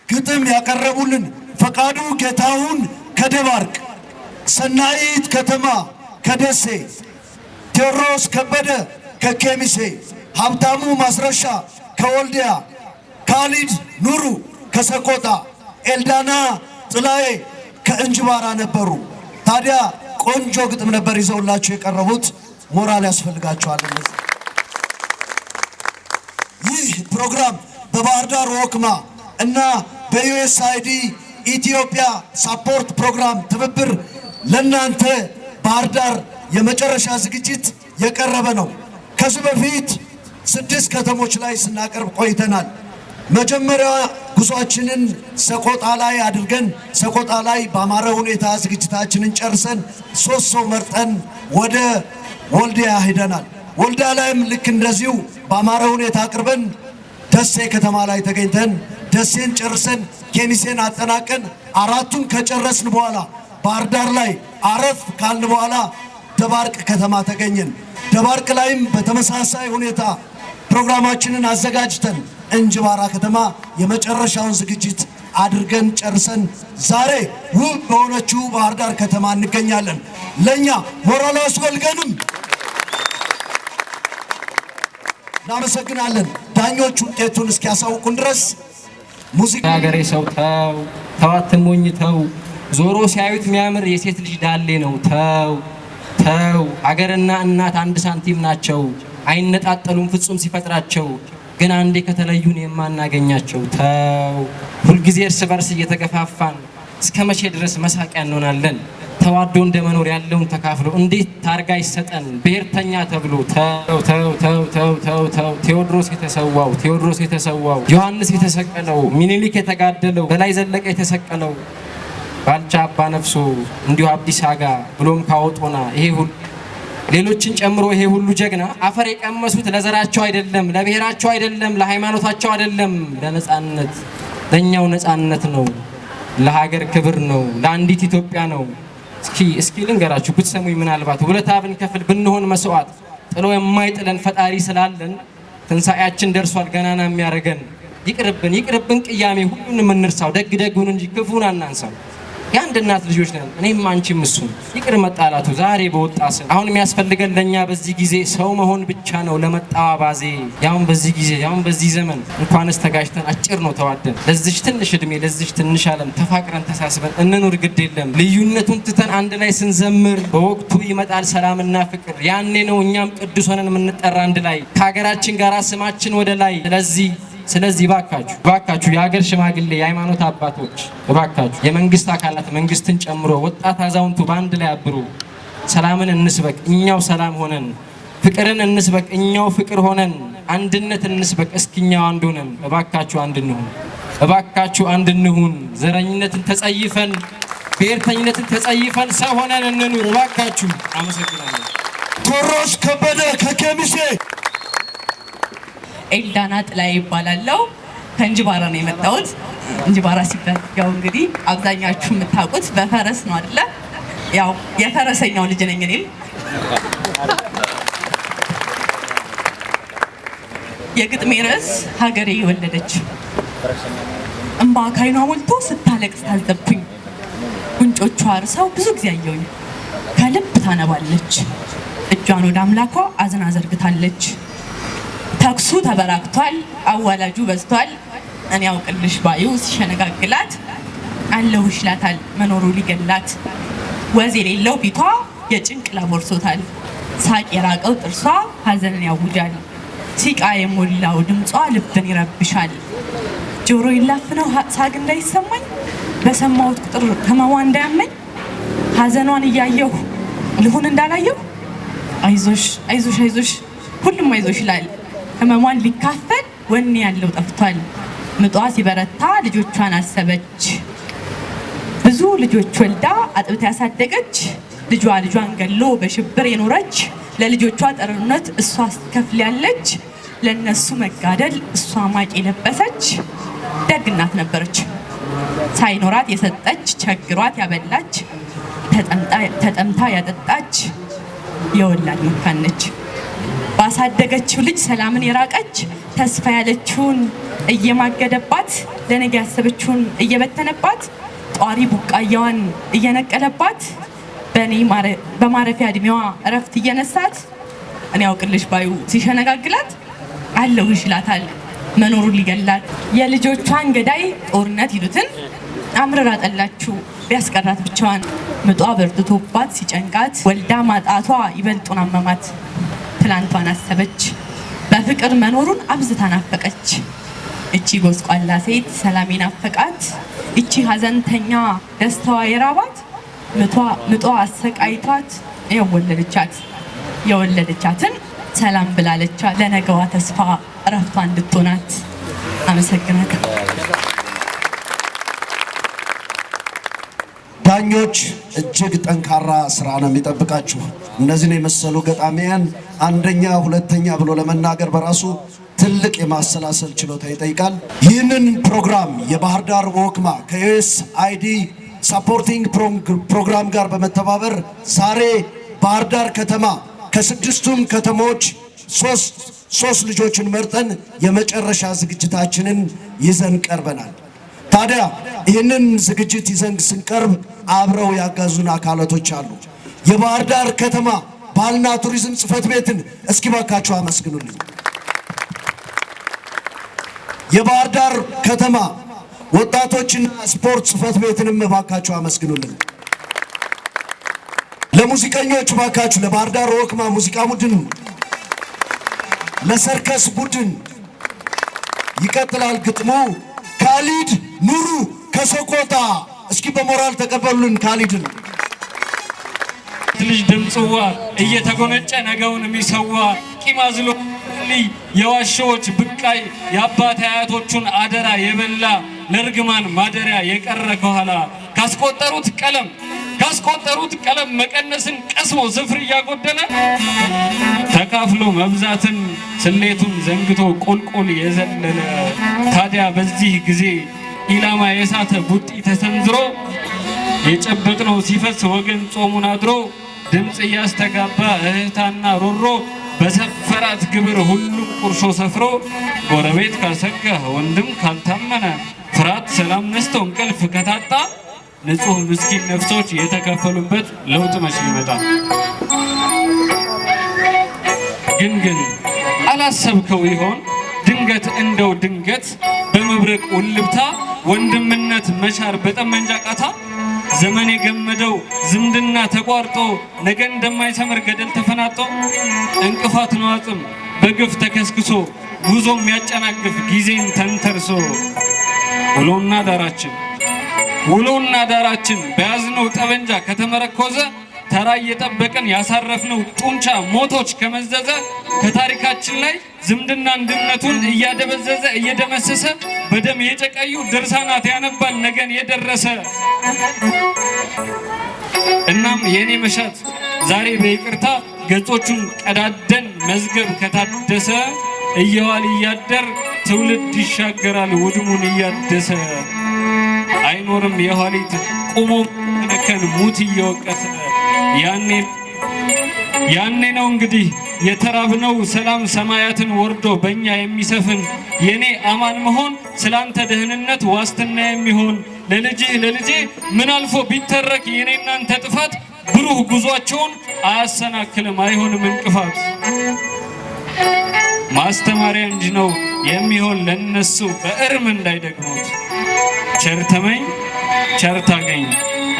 ግጥም ያቀረቡልን ፈቃዱ ጌታሁን ከደባርቅ፣ ሰናይት ከተማ ከደሴ፣ ቴዎድሮስ ከበደ ከኬሚሴ፣ ሀብታሙ ማስረሻ ከወልዲያ፣ ካሊድ ኑሩ ከሰቆጣ፣ ኤልዳና ጥላዬ ከእንጅባራ ነበሩ። ታዲያ ቆንጆ ግጥም ነበር ይዘውላቸው የቀረቡት። ሞራል ያስፈልጋቸዋል። እነዚህ ይህ ፕሮግራም በባህር ዳር ወክማ እና በዩኤስአይዲ ኢትዮጵያ support program ትብብር ለናንተ ባህር ዳር የመጨረሻ ዝግጅት የቀረበ ነው። ከዚህ በፊት 6 ከተሞች ላይ ስናቀርብ ቆይተናል። መጀመሪያ ጉዟችንን ሰቆጣ ላይ አድርገን ሰቆጣ ላይ በአማረ ሁኔታ ዝግጅታችንን ጨርሰን 3 ሰው መርጠን ወደ ወልዲያ ሄደናል። ወልዲያ ላይም ልክ እንደዚሁ በአማረ ሁኔታ አቅርበን ደሴ ከተማ ላይ ተገኝተን ደሴን ጨርሰን ኬሚሴን አጠናቀን 4ቱን ከጨረስን በኋላ ባህር ዳር ላይ አረፍ ካልን በኋላ ደባርቅ ከተማ ተገኘን። ደባርቅ ላይም በተመሳሳይ ሁኔታ ፕሮግራማችንን አዘጋጅተን እንጅባራ ከተማ የመጨረሻውን ዝግጅት አድርገን ጨርሰን ዛሬ ውብ በሆነችው ባህር ዳር ከተማ እንገኛለን። ለኛ ሞራል አያስፈልገንም። እናመሰግናለን። ዳኞች ውጤቱን እስኪያሳውቁን ድረስ ሙዚቃ የሀገሬ ሰው ተው ተው አትሞኝ ተው፣ ዞሮ ሲያዩት የሚያምር የሴት ልጅ ዳሌ ነው። ተው ተው፣ ሀገርና እናት አንድ ሳንቲም ናቸው፣ አይነጣጠሉም ፍጹም ሲፈጥራቸው፣ ግን አንዴ ከተለዩን የማናገኛቸው። ተው ሁልጊዜ እርስ በርስ እየተገፋፋን እስከ መቼ ድረስ መሳቂያ እንሆናለን? ተዋዶ እንደመኖር ያለውን ተካፍሎ እንዴት ታርጋ ይሰጠን ብሔርተኛ ተብሎ? ተው ተው ተው ተው ተው ተው፣ ቴዎድሮስ የተሰዋው፣ ቴዎድሮስ የተሰዋው፣ ዮሐንስ የተሰቀለው፣ ሚኒሊክ የተጋደለው፣ በላይ ዘለቀ የተሰቀለው፣ ባልቻ አባ ነፍሶ፣ እንዲሁ አብዲሳ አጋ ብሎም ካወጦና ይሄ ሁሉ ሌሎችን ጨምሮ ይሄ ሁሉ ጀግና አፈር የቀመሱት ለዘራቸው አይደለም፣ ለብሔራቸው አይደለም፣ ለሃይማኖታቸው አይደለም፣ ለነጻነት፣ ለኛው ነጻነት ነው፣ ለሀገር ክብር ነው፣ ለአንዲት ኢትዮጵያ ነው። እስኪ ልንገራችሁ ብትሰሙኝ፣ ምናልባት ውለታ ብንከፍል ብንሆን መስዋዕት ጥሎ የማይጥለን ፈጣሪ ስላለን ትንሳኤያችን ደርሷል ገናና የሚያደርገን። ይቅርብን ይቅርብን ቅያሜ ሁሉንም እንርሳው፣ ደግ ደጉን እንጂ ክፉን አናንሳው። የአንድ እናት ልጆች ነን እኔም አንቺም እሱም። ይቅር መጣላቱ ዛሬ በወጣ ስም። አሁን የሚያስፈልገን ለኛ በዚህ ጊዜ ሰው መሆን ብቻ ነው ለመጣው አባዜ። ያውን በዚህ ጊዜ ያውን በዚህ ዘመን እንኳንስ ተጋጭተን አጭር ነው ተዋደን። ለዚች ትንሽ እድሜ ለዚች ትንሽ ዓለም ተፋቅረን ተሳስበን እንኑር ግድ የለም። ልዩነቱን ትተን አንድ ላይ ስንዘምር በወቅቱ ይመጣል ሰላምና ፍቅር። ያኔ ነው እኛም ቅዱስ ሆነን የምንጠራ አንድ ላይ ከሀገራችን ጋር ስማችን ወደ ላይ። ስለዚህ እባካችሁ እባካችሁ የሀገር ሽማግሌ የሃይማኖት አባቶች እባካችሁ የመንግስት አካላት መንግስትን ጨምሮ ወጣት አዛውንቱ በአንድ ላይ አብሩ። ሰላምን እንስበክ እኛው ሰላም ሆነን፣ ፍቅርን እንስበክ እኛው ፍቅር ሆነን፣ አንድነት እንስበክ እስኪ እኛው አንድ ሆነን። እባካችሁ አንድ እንሁን፣ እባካችሁ አንድ እንሁን። ዘረኝነትን ተጸይፈን ብሔርተኝነትን ተጸይፈን ሰው ሆነን እንኑር እባካችሁ። አመሰግናለሁ። ቴዎድሮስ ከበደ ከኬሚሴ። ኤልዳና ጥላዬ ይባላለው። ከእንጅባራ ነው የመጣሁት። እንጅባራ ሲባል ያው እንግዲህ አብዛኛችሁ የምታውቁት በፈረስ ነው አይደለ? ያው የፈረሰኛው ልጅ ነኝ እኔም። የግጥሜ ርዕስ ሀገሬ የወለደች። እምባ ካይኗ ሞልቶ ስታለቅስ ታዘብኩኝ። ጉንጮቿ አርሰው ብዙ ጊዜ አየሁኝ። ከልብ ታነባለች። እጇን ወደ አምላኳ አዝና ዘርግታለች። ተኩሱ ተበራክቷል፣ አዋላጁ በዝቷል። እኔ አውቅልሽ ባዩ ሲሸነጋግላት አለሁሽ ይላታል መኖሩ ሊገላት። ወዝ የሌለው ፊቷ የጭንቅ ላቦርሶታል። ሳቅ የራቀው ጥርሷ ሀዘንን ያውጃል። ሲቃ የሞላው ድምጿ ልብን ይረብሻል። ጆሮ ይላፍነው ሳቅ እንዳይሰማኝ በሰማሁት ቁጥር ህመሟ እንዳያመኝ ሀዘኗን እያየሁ ልሁን እንዳላየሁ አይዞሽ አይዞሽ አይዞሽ ሁሉም አይዞሽ ይላል። ህመሟን ሊካፈል ወኔ ያለው ጠፍቷል። ምጧ ሲበረታ ልጆቿን አሰበች። ብዙ ልጆች ወልዳ አጥብታ ያሳደገች ልጇ ልጇን ገሎ በሽብር የኖረች ለልጆቿ ጠርነት እሷ ስትከፍል ያለች ለነሱ መጋደል እሷ ማቅ የለበሰች ደግ እናት ነበረች። ሳይኖራት የሰጠች ቸግሯት ያበላች ተጠምታ ያጠጣች የወላድ መካን ነች። ባሳደገችው ልጅ ሰላምን የራቀች፣ ተስፋ ያለችውን እየማገደባት፣ ለነገ ያሰበችውን እየበተነባት፣ ጧሪ ቡቃያዋን እየነቀለባት፣ በእኔ በማረፊያ እድሜዋ እረፍት እየነሳት፣ እኔ ያውቅልሽ ባዩ ሲሸነጋግላት፣ አለሁሽ ይላታል መኖሩን ሊገላት። የልጆቿን ገዳይ ጦርነት ይሉትን አምርራ ጠላችሁ ቢያስቀራት ብቻዋን። ምጧ በርትቶባት ሲጨንቃት ወልዳ ማጣቷ ይበልጡን አመማት። ትላንቷን አሰበች፣ በፍቅር መኖሩን አብዝታ ናፈቀች። እቺ ጎስቋላ ሴት ሰላም ናፈቃት፣ እቺ ሀዘንተኛ ደስታዋ የራባት፣ ምጧ አሰቃይቷት የወለደቻት የወለደቻትን ሰላም ብላለቻት ለነገዋ ተስፋ እረፍቷ እንድትሆናት። አመሰግናለሁ። ዳኞች፣ እጅግ ጠንካራ ስራ ነው የሚጠብቃችሁ። እነዚህን የመሰሉ ገጣሚያን አንደኛ፣ ሁለተኛ ብሎ ለመናገር በራሱ ትልቅ የማሰላሰል ችሎታ ይጠይቃል። ይህንን ፕሮግራም የባህር ዳር ወክማ ከ USAID supporting program ጋር በመተባበር ዛሬ ባህር ዳር ከተማ ከስድስቱም ከተሞች ሶስት ሶስት ልጆችን መርጠን የመጨረሻ ዝግጅታችንን ይዘን ቀርበናል። ታዲያ ይህንን ዝግጅት ይዘን ስንቀርብ አብረው ያጋዙን አካላቶች አሉ። የባህር ዳር ከተማ ባህልና ቱሪዝም ጽሕፈት ቤትን እስኪ ባካችሁ አመስግኑልኝ። የባህር ዳር ከተማ ወጣቶችና ስፖርት ጽሕፈት ቤትንም እባካችሁ አመስግኑልኝ። ለሙዚቀኞች ባካችሁ፣ ለባህር ዳር ወክማ ሙዚቃ ቡድን፣ ለሰርከስ ቡድን። ይቀጥላል ግጥሙ። ካሊድ ኑሩ ከሰቆጣ፣ እስኪ በሞራል ተቀበሉልን ካሊድን። ልጅ ድምፅዋ እየተጎነጨ ነገውን የሚሰዋ፣ ቂም አዝሎ የዋሻዎች ብቃይ፣ የአባት አያቶቹን አደራ የበላ፣ ለእርግማን ማደሪያ የቀረ ከኋላ፣ ካስቆጠሩት ቀለም መቀነስን ቀስሞ ስፍር እያጎደለ፣ ተካፍሎ መብዛትን ስሌቱን ዘንግቶ ቁልቁል የዘለለ። ታዲያ በዚህ ጊዜ ኢላማ የሳተ ቡጢ ተሰንዝሮ፣ የጨበጥነው ሲፈስ ወገን ጾሙን አድሮ፣ ድምፅ እያስተጋባ እህታና ሮሮ፣ በሰፈራት ግብር ሁሉም ቁርሾ ሰፍሮ፣ ጎረቤት ካልሰጋ፣ ወንድም ካልታመነ፣ ፍርሃት ሰላም ነስቶ እንቅልፍ ከታጣ፣ ንጹህ ምስኪን ነፍሶች የተከፈሉበት ለውጥ መች ሊመጣ? ግን ግን አላሰብከው ይሆን ድንገት እንደው ድንገት በመብረቅ ውልብታ ወንድምነት መሻር በጠመንጃ ቃታ፣ ዘመን የገመደው ዝምድና ተቋርጦ፣ ነገ እንደማይሰምር ገደል ተፈናጦ፣ እንቅፋት ነው አጽም በግፍ ተከስክሶ ጉዞ የሚያጨናግፍ ጊዜን ተንተርሶ፣ ውሎና ዳራችን በያዝነው ጠበንጃ ከተመረኮዘ፣ ተራ እየጠበቅን ያሳረፍነው ጡንቻ ሞቶች ከመዘዘ፣ ከታሪካችን ላይ ዝምድና አንድነቱን እያደበዘዘ እየደመሰሰ፣ በደም የጨቀዩ ድርሳናት ያነባል ነገን የደረሰ። እናም የእኔ መሻት ዛሬ በይቅርታ ገጾቹን ቀዳደን መዝገብ ከታደሰ፣ እየዋል እያደር ትውልድ ይሻገራል ውድሙን እያደሰ። አይኖርም የኋሊት ቁሞ ነከን ሙት እየወቀሰ። ያኔ ያኔ ነው እንግዲህ የተራብነው ሰላም ሰማያትን ወርዶ በእኛ የሚሰፍን፣ የኔ አማን መሆን ስላንተ ደህንነት ዋስትና የሚሆን፣ ለልጅህ ለልጄ ምን አልፎ ቢተረክ የኔ እናንተ ጥፋት ብሩህ ጉዟቸውን አያሰናክልም፣ አይሆንም እንቅፋት። ማስተማሪያ እንጂ ነው የሚሆን ለነሱ በእርም እንዳይደግሙት። ቸር ተመኝ ቸር ታገኝ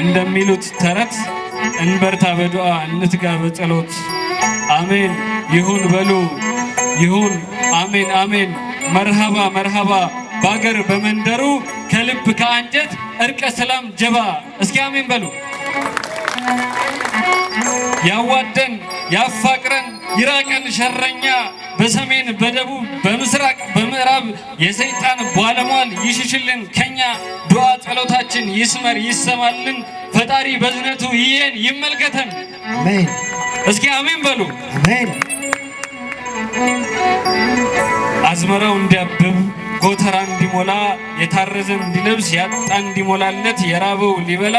እንደሚሉት ተረት፣ እንበርታ በዱዓ፣ እንትጋ በጸሎት። አሜን ይሁን በሉ፣ ይሁን፣ አሜን አሜን፣ መርሃባ መርሃባ፣ በአገር በመንደሩ ከልብ ከአንጀት እርቀ ሰላም ጀባ። እስኪ አሜን በሉ። ያዋደን ያፋቅረን ይራቀን ሸረኛ፣ በሰሜን በደቡብ በምስራቅ በምዕራብ የሰይጣን ባለሟል ይሽሽልን ከኛ። ዱዓ ጸሎታችን ይስመር ይሰማልን፣ ፈጣሪ በዝነቱ ይየን ይመልከተን። አሜን። እስኪ አሜን በሉ። አሜን። አዝመራው እንዲያብብ፣ ጎተራ እንዲሞላ፣ የታረዘ እንዲለብስ፣ ያጣ እንዲሞላለት፣ የራበው ሊበላ፣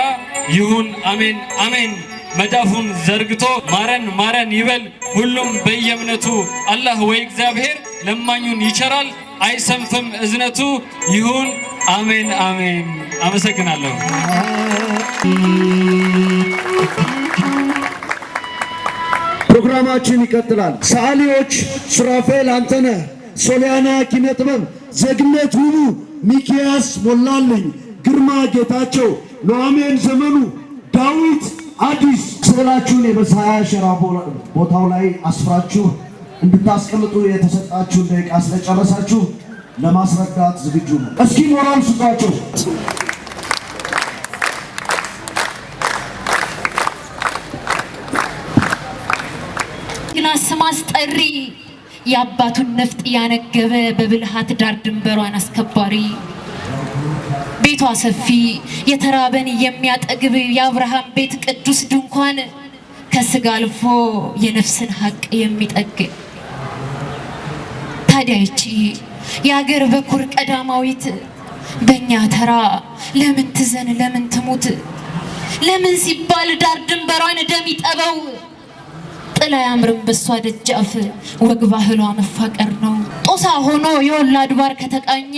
ይሁን አሜን አሜን። መዳፉን ዘርግቶ ማረን ማረን ይበል ሁሉም በየእምነቱ። አላህ ወይ እግዚአብሔር ለማኙን ይቸራል፣ አይሰንፍም እዝነቱ። ይሁን፣ አሜን አሜን። አመሰግናለሁ። ፕሮግራማችን ይቀጥላል። ሰዓሊዎች ሱራፌል አንተነህ፣ ሶሊያና ኪነ ጥበብ፣ ዜግነት ውቡ፣ ሚኪያስ ሞላልኝ፣ ግርማ ጌታቸው፣ ኑሐሚን ዘመኑ፣ ዳዊት አዲስ ስዕላችሁን የመሳያ ሸራ ቦታው ላይ አስፍራችሁ እንድታስቀምጡ የተሰጣችሁን ደቂቃ ስለጨረሳችሁ ለማስረዳት ዝግጁ ነው። እስኪ ሞራል ስጧቸው። ግና ስም አስጠሪ፣ የአባቱን ነፍጥ ያነገበ፣ በብልሃት ዳር ድንበሯን አስከባሪ፣ ቤቷ ሰፊ፣ የተራበን የሚያጠግብ፣ የአብርሃም ቤት ቅዱስ ድንኳን፣ ከስጋ አልፎ የነፍስን ሀቅ የሚጠግን። ታዲያ ይቺ የአገር በኩር ቀዳማዊት በእኛ ተራ ለምን ትዘን፣ ለምን ትሙት? ለምን ሲባል ዳር ድንበሯን ደም ይጠበው? ጥላ አያምርም በሷ ደጃፍ፣ ወግ ባህሏ መፋቀር ነው። ጦሳ ሆኖ የወሎ አድባር ከተቃኘ፣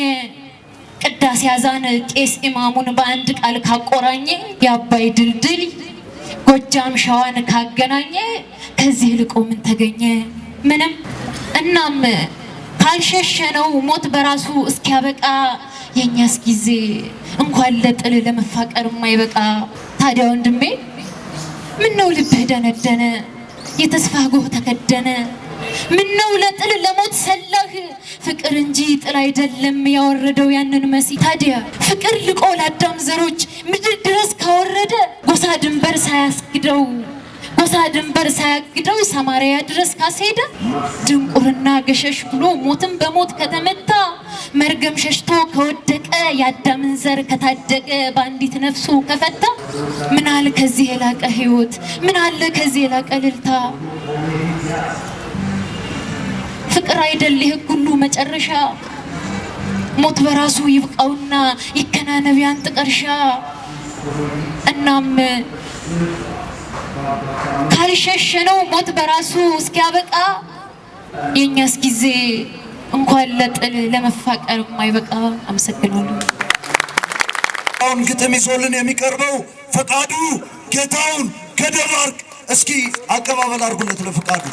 ቅዳሴ አዛን ቄስ ኢማሙን በአንድ ቃል ካቆራኘ፣ የአባይ ድልድል ጎጃም ሸዋን ካገናኘ፣ ከዚህ ልቆ ምን ተገኘ? ምንም። እናም ካልሸሸነው ሞት በራሱ እስኪያበቃ፣ የእኛስ ጊዜ እንኳን ለጥል ለመፋቀር የማይበቃ። ታዲያ ወንድሜ፣ ምነው ልብህ ደነደነ፣ የተስፋ ጎህ ተከደነ? ምነው ለጥል ለሞት ሰላህ? ፍቅር እንጂ ጥል አይደለም ያወረደው ያንን መሲ። ታዲያ ፍቅር ልቆ ለአዳም ዘሮች ምድር ድረስ ካወረደ፣ ጎሳ ድንበር ሳያስግደው፣ ጎሳ ድንበር ሳያግደው ሰማርያ ድረስ ካስሄደ፣ ድንቁርና ገሸሽ ብሎ ሞትን በሞት ከተመታ፣ መርገም ሸሽቶ ከወደቀ፣ የአዳምን ዘር ከታደገ፣ በአንዲት ነፍሱ ከፈታ፣ ምን አለ ከዚህ የላቀ ህይወት? ምን አለ ከዚህ የላቀ እልልታ? ፍቅር አይደል የህግ ሁሉ መጨረሻ? ሞት በራሱ ይብቃውና ይከናነብ ያን ጥቀርሻ። እናም ካልሸሸነው ሞት በራሱ እስኪያበቃ፣ የእኛስ ጊዜ እንኳን ለጥል ለመፋቀር የማይበቃ። አመሰግናለሁ። አሁን ግጥም ይዞልን የሚቀርበው ፈቃዱ ጌታውን ከደባርቅ። እስኪ አቀባበል አድርጉለት ለፈቃዱ።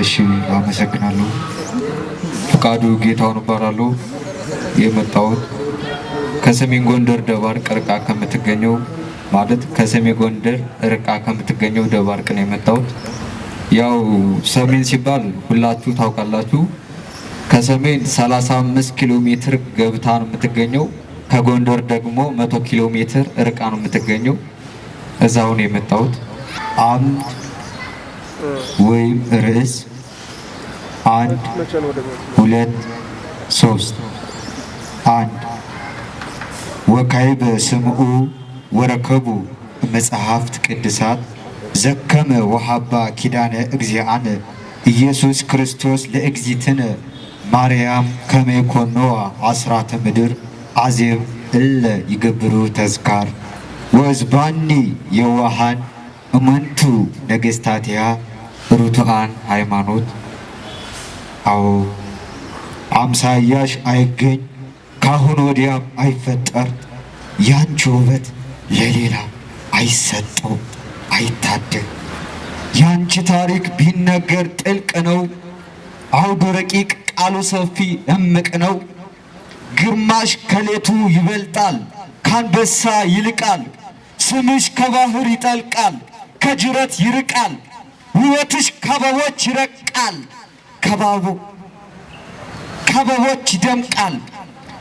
እሺ፣ አመሰግናለሁ። ፈቃዱ ጌታሁን እባላለሁ። የመጣሁት ከሰሜን ጎንደር ደባርቅ ርቃ ከምትገኘው፣ ማለት ከሰሜን ጎንደር ርቃ ከምትገኘው ደባርቅ ነው የመጣሁት። ያው ሰሜን ሲባል ሁላችሁ ታውቃላችሁ። ከሰሜን 35 ኪሎ ሜትር ገብታ ነው የምትገኘው። ከጎንደር ደግሞ 100 ኪሎ ሜትር ርቃ ነው የምትገኘው። እዛው ነው የመጣሁት። አምድ ወይም ርዕስ፣ አንድ፣ ሁለት፣ ሶስት። አንድ። ወካዕበ ስምዑ ወረከቡ መጽሐፍት ቅድሳት ዘከመ ወሃባ ኪዳነ እግዚአነ ኢየሱስ ክርስቶስ ለእግዚእትነ ማርያም ከመ ይኮንዋ አስራተ ምድር አዜብ እለ ይገብሩ ተዝካር ወዝባኒ የዋሃን እመንቱ ነገስታትያ ርቱዓን ሃይማኖት። አዎ፣ አምሳያሽ አይገኝ፣ ካሁን ወዲያም አይፈጠር። ያንቺ ውበት ለሌላ አይሰጠው፣ አይታደግ። ያንቺ ታሪክ ቢነገር ጥልቅ ነው። አውዱ ረቂቅ፣ ቃሉ ሰፊ እምቅ ነው። ግርማሽ ከሌቱ ይበልጣል፣ ካንበሳ ይልቃል። ስምሽ ከባህር ይጠልቃል፣ ከጅረት ይርቃል። ውበትሽ ከአበቦች ይረቃል፣ ከአበቦች ይደምቃል።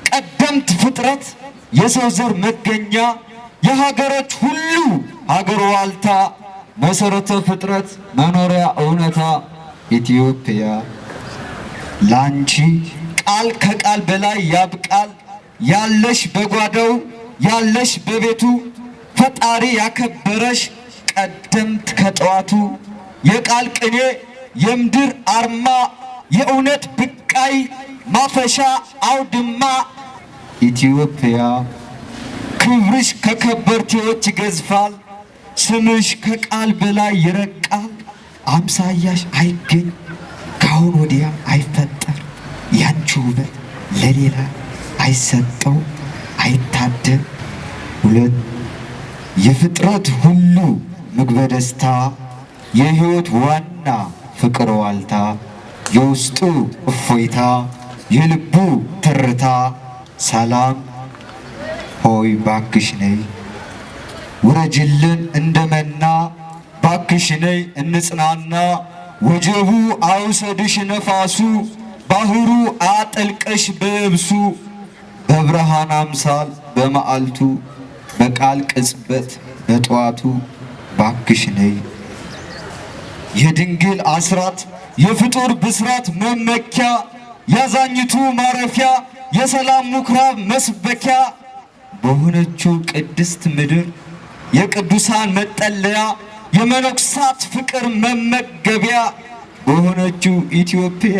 ቀደምት ፍጥረት፣ የሰው ዘር መገኛ፣ የሀገሮች ሁሉ ሀገር ዋልታ፣ መሰረተ ፍጥረት፣ መኖሪያ እውነታ ኢትዮጵያ። ላንቺ ቃል ከቃል በላይ ያብቃል። ያለሽ በጓዳው፣ ያለሽ በቤቱ፣ ፈጣሪ ያከበረሽ ቀደምት ከጠዋቱ፣ የቃል ቅኔ፣ የምድር አርማ፣ የእውነት ብቃይ። ማፈሻ አውድማ። ኢትዮጵያ ክብርሽ ከከበርቴዎች ይገዝፋል፣ ስምሽ ከቃል በላይ ይረቃል። አምሳያሽ አይገኝ ካሁን ወዲያም አይፈጠር። ያንቺ ውበት ለሌላ አይሰጠው አይታደል። ሁለት፣ የፍጥረት ሁሉ ምግበ ደስታ፣ የሕይወት ዋና ፍቅር ዋልታ፣ የውስጡ እፎይታ፣ የልቡ ትርታ፣ ሰላም ሆይ ባክሽ ነይ፣ ውረጅልን እንደመና፣ ባክሽ ነይ እንጽናና። ወጀቡ አውሰድሽ ነፋሱ፣ ባህሩ አጥልቅሽ በየብሱ፣ በብርሃን አምሳል በመዓልቱ፣ በቃል ቅጽበት በጠዋቱ ባክሽ ነይ። የድንግል አስራት የፍጡር ብስራት መመኪያ፣ ያዛኝቱ ማረፊያ፣ የሰላም ምኩራብ መስበኪያ በሆነችው ቅድስት ምድር፣ የቅዱሳን መጠለያ፣ የመነኩሳት ፍቅር መመገቢያ በሆነችው ኢትዮጵያ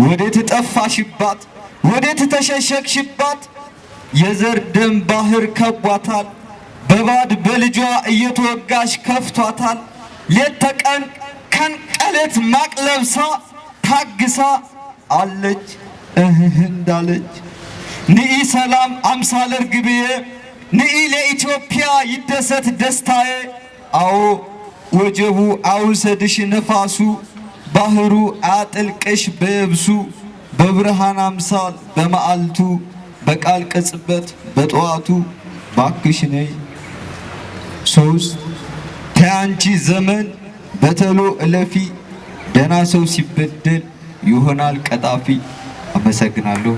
ወዴት ጠፋሽባት? ወዴት ተሸሸግሽባት? የዘር ደም ባህር ከቧታል። በባድ በልጇ እየተወጋሽ ከፍቷታል። ሌት ተቀን ከንቀሌት ማቅ ለብሳ ታግሳ አለች እህህ እንዳለች። ንኢ ሰላም አምሳለ ርግብዬ፣ ንኢ ለኢትዮጵያ ይደሰት ደስታዬ። አዎ ወጀቡ አውሰድሽ ነፋሱ፣ ባህሩ አጥልቅሽ በየብሱ፣ በብርሃን አምሳል በመዓልቱ፣ በቃል ቅጽበት በጠዋቱ ባክሽ ነይ። 3፣ ተያንቺ ዘመን በተሎ እለፊ፣ ደህና ሰው ሲበደል ይሆናል ቀጣፊ። አመሰግናለሁ።